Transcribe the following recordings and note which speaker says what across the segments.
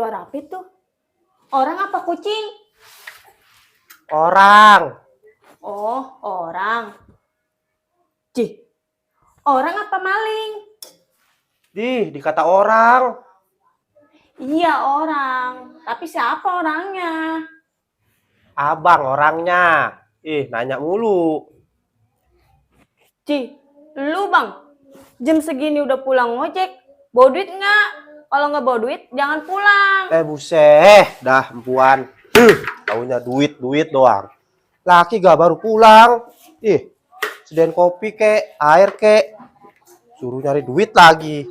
Speaker 1: suara apa itu? Orang apa kucing?
Speaker 2: Orang.
Speaker 1: Oh, orang. Cih, orang apa maling?
Speaker 2: Dikata orang.
Speaker 1: Iya orang, tapi siapa orangnya?
Speaker 2: Abang orangnya. Nanya mulu.
Speaker 1: Cih, lu bang, jam segini udah pulang ngojek, bawa duit nggak? Kalau nggak bawa duit, jangan pulang.
Speaker 2: Buset, dah empuan. Taunya duit doang. Laki gak baru pulang. Sediain kopi kek, air kek. Suruh nyari duit lagi.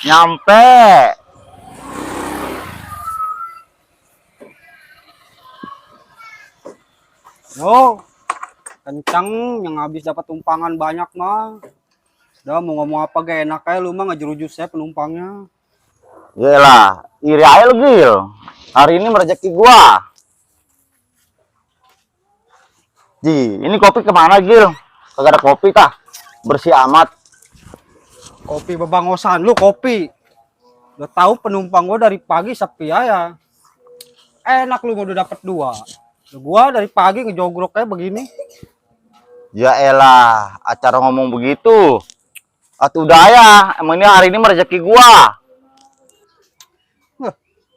Speaker 3: Nyampe.
Speaker 4: Yo, kencang yang habis dapat tumpangan banyak mah. Udah mau ngomong apa gak enak kayak lu mah ngejerujus saya penumpangnya.
Speaker 3: Yelah, iri aja lu Gil. Hari ini rezeki gua. Ini kopi kemana Gil? Kagak ada kopi kah? Bersih amat.
Speaker 4: Kopi bebangosan lu kopi. Udah tahu penumpang gua dari pagi sepi aja. Enak lu udah dapat 2. Gua dari pagi ngejogrok kayak begini.
Speaker 3: Ya elah, acara ngomong begitu. Atuh udah ya, emang ini hari ini rezeki gua.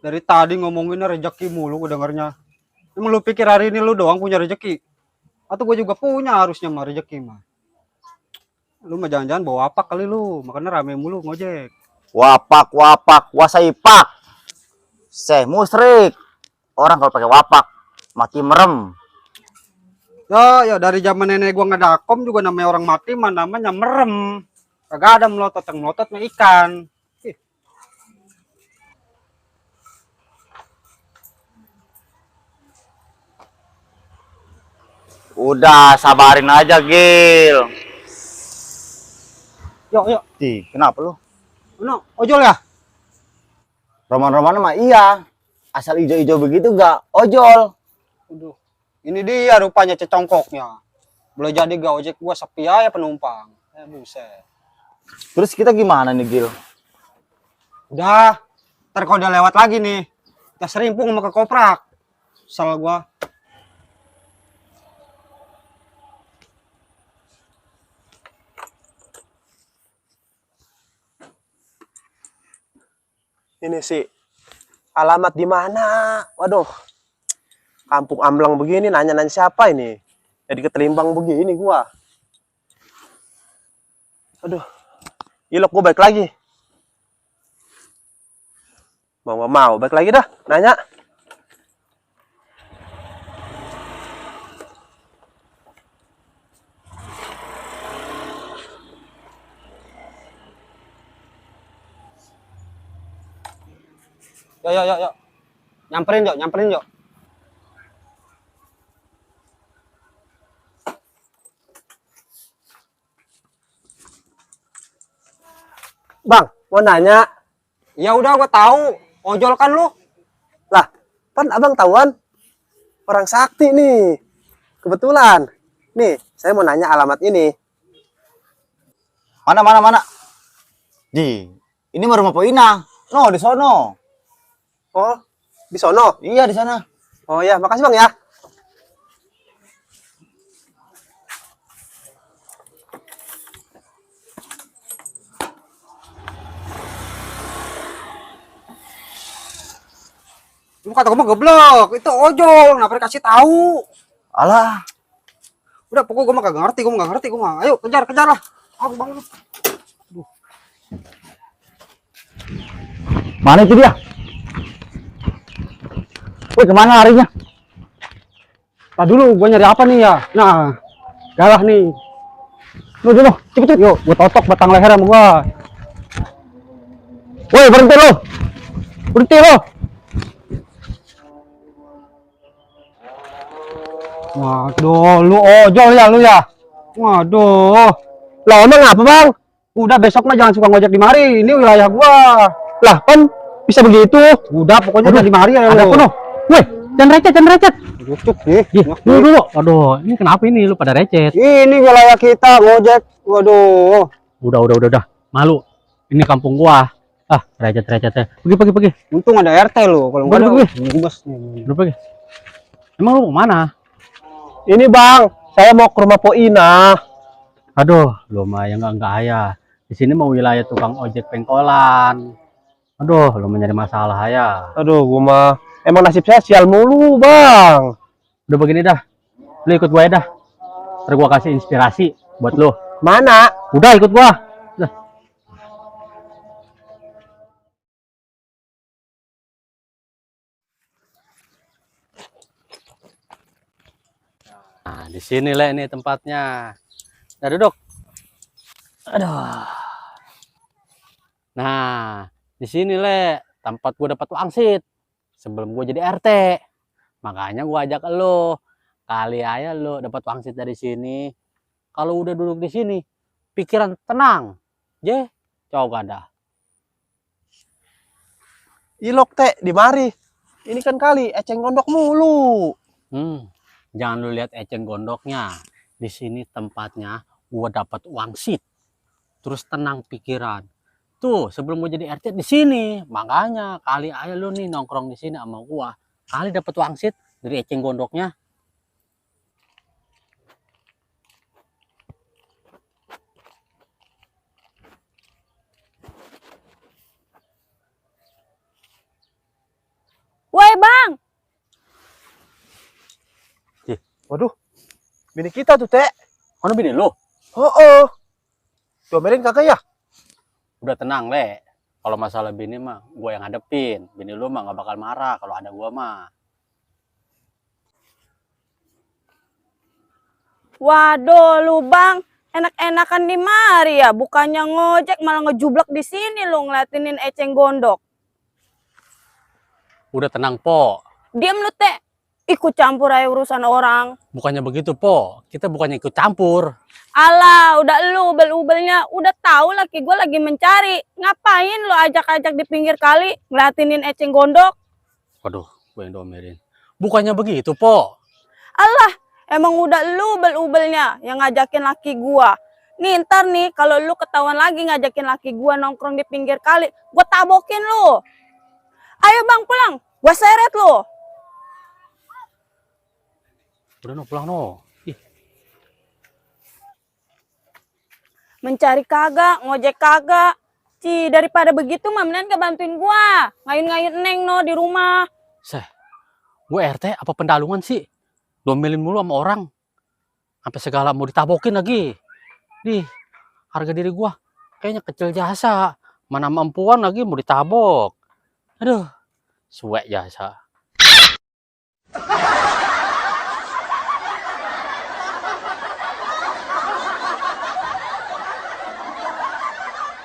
Speaker 4: Dari tadi ngomonginnya rezeki mulu gue dengernya. Emang lu pikir hari ini lu doang punya rezeki? Atau gue juga punya harusnya mah rezeki mah. Lu mah jangan-jangan bawa apa kali lu, makanya rame mulu ngojek.
Speaker 3: Wapak, wasaipak. Seh musrik. Orang kalau pakai wapak mati merem.
Speaker 4: Ya dari zaman nenek gua ngedakom juga namanya orang mati mah namanya merem. Kagak ada melotot, yang melotot mah ikan.
Speaker 3: Udah sabarin aja Gil.
Speaker 4: Yuk.
Speaker 3: Kenapa lu?
Speaker 4: No, ojol ya?
Speaker 3: Roman-roman mah iya. Asal ijo-ijo begitu gak ojol.
Speaker 4: Aduh. Ini dia rupanya cecongkoknya. Boleh jadi gak ojek gua sepi aja penumpang. Buset.
Speaker 3: Terus kita gimana nih Gil?
Speaker 4: Udah. Ntar kalau udah lewat lagi nih. Kita serimpung sama ke koprak. Salah gua.
Speaker 2: Ini sih alamat di mana? Waduh. Kampung Amblang begini nanya-nanya siapa ini? Jadi ketelimbang begini gua. Aduh. Ilok gua balik lagi. Mau balik lagi dah nanya.
Speaker 4: Yuk. Nyamperin yuk.
Speaker 2: Bang, mau nanya.
Speaker 4: Ya udah gua tahu. Ojol kan lu?
Speaker 2: Lah, kan abang tahuan orang sakti nih. Kebetulan. Nih, saya mau nanya alamat ini.
Speaker 3: Mana? Ini mah rumah Poina. No, di sono.
Speaker 2: Oh, di sono?
Speaker 3: Iya, di sana.
Speaker 2: Oh ya, makasih bang ya.
Speaker 4: Lu kata gua goblok, itu ojol, kenapa dikasih tahu?
Speaker 3: Alah,
Speaker 4: Udah pokoknya gua mah kagak ngerti, gua nggak ngerti, gua mah. Ayo kejar lah. Aku bang.
Speaker 3: mana itu dia? Woi, kemana larinya?
Speaker 4: Tadi dulu gua nyari apa nih ya? Nah, galah nih. Lu dulu, cepet. Yuk, gua totok batang leher sama gua.
Speaker 3: Woi, berhenti lo.
Speaker 4: Waduh, lu ojol ya lu ya. Waduh.
Speaker 2: Lah emang apa bang?
Speaker 4: Udah besok mah jangan suka ngojek di mari. Ini wilayah gua.
Speaker 2: Lah kan bisa begitu?
Speaker 4: Udah pokoknya udah 5 hari ya
Speaker 5: Ada
Speaker 4: lu.
Speaker 5: apa no? Weh, jangan recet.
Speaker 4: Lucut nih.
Speaker 5: Ih, dulu. Aduh, ini kenapa ini lu pada recet?
Speaker 4: Ini wilayah kita ngojek. Waduh.
Speaker 5: Udah. Malu. Ini kampung gua. Ah, recet ya. Pergi.
Speaker 4: Untung ada RT lu. Kalau enggak ada
Speaker 5: Pergi.
Speaker 4: bus.
Speaker 5: Udah pergi. Emang lu mau mana?
Speaker 2: Ini bang, saya mau ke rumah Po Ina.
Speaker 5: Aduh, lu mah yang enggak ayah. Di sini mau wilayah tukang ojek pengkolan. Aduh, lu mencari masalah ya.
Speaker 2: Aduh, gua mah emang nasib saya sial mulu bang.
Speaker 5: Udah begini dah. Lu ikut gua ya dah. Ntar gua kasih inspirasi buat lu.
Speaker 2: Mana?
Speaker 5: Udah ikut gua. Dah. Nah, di sini Le nih tempatnya. Nah, duduk. Aduh. Nah, di sini Le tempat gua dapat wangsit sebelum gua jadi RT. Makanya gua ajak lo. Kali aja lo dapat wangsit dari sini. Kalau udah duduk di sini, pikiran tenang. Coba dah.
Speaker 2: Ilok teh di mari. Ini kan kali eceng gondok mulu.
Speaker 5: Jangan lu lihat eceng gondoknya. Di sini tempatnya gua dapat wangsit. Terus tenang pikiran. Tuh, sebelum gua jadi RT di sini. Makanya kali aja lu nih nongkrong di sini sama gua. Kali dapat wangsit dari eceng gondoknya.
Speaker 1: Woi bang,
Speaker 2: Waduh, bini kita tuh teh.
Speaker 5: Mana bini lu?
Speaker 2: Oh. Diomelin kagak ya?
Speaker 5: Udah tenang, Le. Kalau masalah bini mah gua yang ngadepin. Bini lu mah gak bakal marah kalau ada gua mah.
Speaker 1: waduh lu bang, enak-enakan di mari ya, bukannya ngojek malah ngejublek di sini lu ngeliatinin eceng gondok.
Speaker 5: Udah tenang, Po.
Speaker 1: Diam lu teh, ikut campur aja urusan orang.
Speaker 5: Bukannya begitu, Po. Kita bukannya ikut campur.
Speaker 1: Alah, udah lu ubel-ubelnya, udah tahu laki gue lagi mencari. Ngapain lu ajak-ajak di pinggir kali ngeliatinin eceng gondok?
Speaker 5: Waduh, gue yang domelin. Bukannya begitu, Po.
Speaker 1: Alah, emang udah lu ubel-ubelnya yang ngajakin laki gua. Nih ntar nih kalau lu ketahuan lagi ngajakin laki gua nongkrong di pinggir kali, gua tabokin lu. Ayo bang pulang, gua seret lu.
Speaker 5: Udah no, pulang no. Ih,
Speaker 1: Mencari kagak, ngojek kagak. Daripada begitu mah mendingan gak bantuin gua. Ngayun-ngayun neng no di rumah.
Speaker 5: gue RT apa pendalungan sih? Domelin mulu sama orang. Sampai segala mau ditabokin lagi. Harga diri gua kayaknya kecil jasa. Mana mampuan lagi mau ditabok. Aduh, suek jasa.